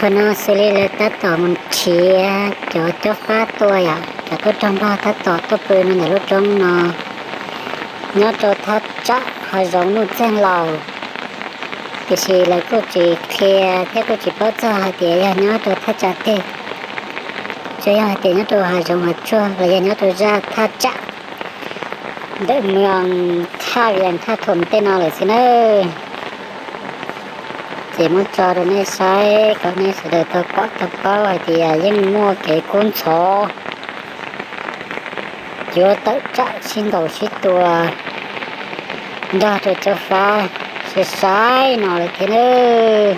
Qhov no xws li lawv tab tom mus nrhiav cov cob fab tuaj yom, cov tub rog Nplog tab tom tuaj pw no ntawm lub roob no, nyob rau thaj tsam hav zoov Nuj Txeeg Laus. Tiam sis lawv kuj tsis qhia thiab kuj tsis paub txog hais tias yog nyob rau thaj tsam twg, tsuas yog hais tias nyob rau hav zoov hav tsuag los yog nyob rau zaj thaj tsam ntawm moos Thaj Vias Thaj Thuam tej no lawm xwb nawb. Ces muab tso rau nej saib kom nej sawv daws tau pom tau paub hais tias yeej muaj kev kub ntxhov yuav tawm tsam sib ntaus sib tua nrog rau Cob Fab sai sai no lawm thiab nawb.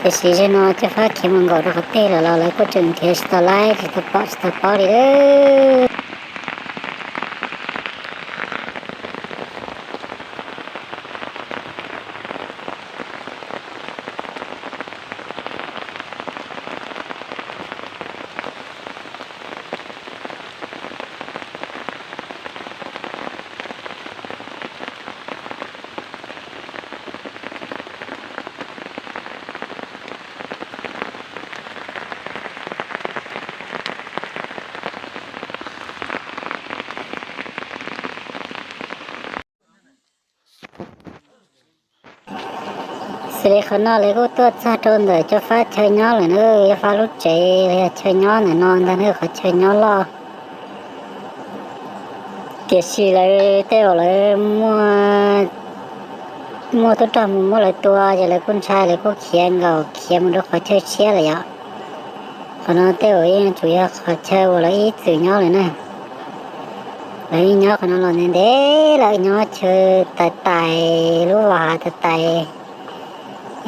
Tiam sis zaum no Cob Fab khiav mus nkaum rau qhov twg lawm los lawv kuj tseem nrhiav tsis tau laib, tsis tau pom tsis tau paub li lawm. Xws li qhov no lawv kuj tuaj txog rau ntawm Cob Fab chaw nyob lawm na, Cob Fab lub tsev los yog chaw nyob ntawm no ntag na, qhov chaw nyob loj. Tiam sis lawv tej uas lawv muaj tub rog mus muab lawv tua ces lawv kuj ntshai, lawv kuj khiav nkaum khiav mus rau qhov chaw tshiab lawm yom. Qhov no tej uas yeej tsuas yog qhov chaw uas lawv ib txwm nyob lawm na. Lawv yeej nyob qhov no los ntev ntev lawm, nyob chaw tais tais, lub vas hav tais tais,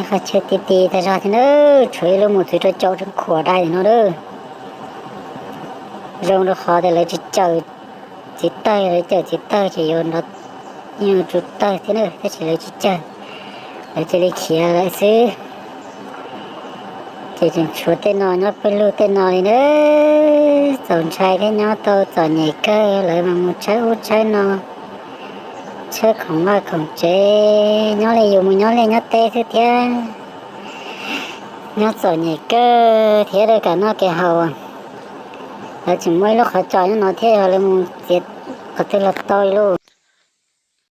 qhov chaw ti ti tag zog thiab na, tshuav ib lub mus txwv rau caum rau khuam dai no lawm. Zoo rau qhov tias lawv tsis cawm txiv tawg, lawv cawm txiv tawg ces yuav nrov, yeej yuav tsum tawg thiab na, tab sis lawv tsis cawm, lawv cia li khiav lawm xwb. Ces tseem tshuav tej no nyob pawg lug tej no li na. Txaus ntshai thiab nyob tau txom nyem kawg, lawv mas mus tshawb ub tshawb no, tshawb khoom vaj khoom tsev, nyob li yus mus nyob liaj nyob teb xwb thiab. Nyob txom nyem kawg thiab, dab kam noj kev haus. Lawv tseem muaj ib lub qhov tsos nyob no thiab, yog lawv mus txiav qhov twg los tau li lauj.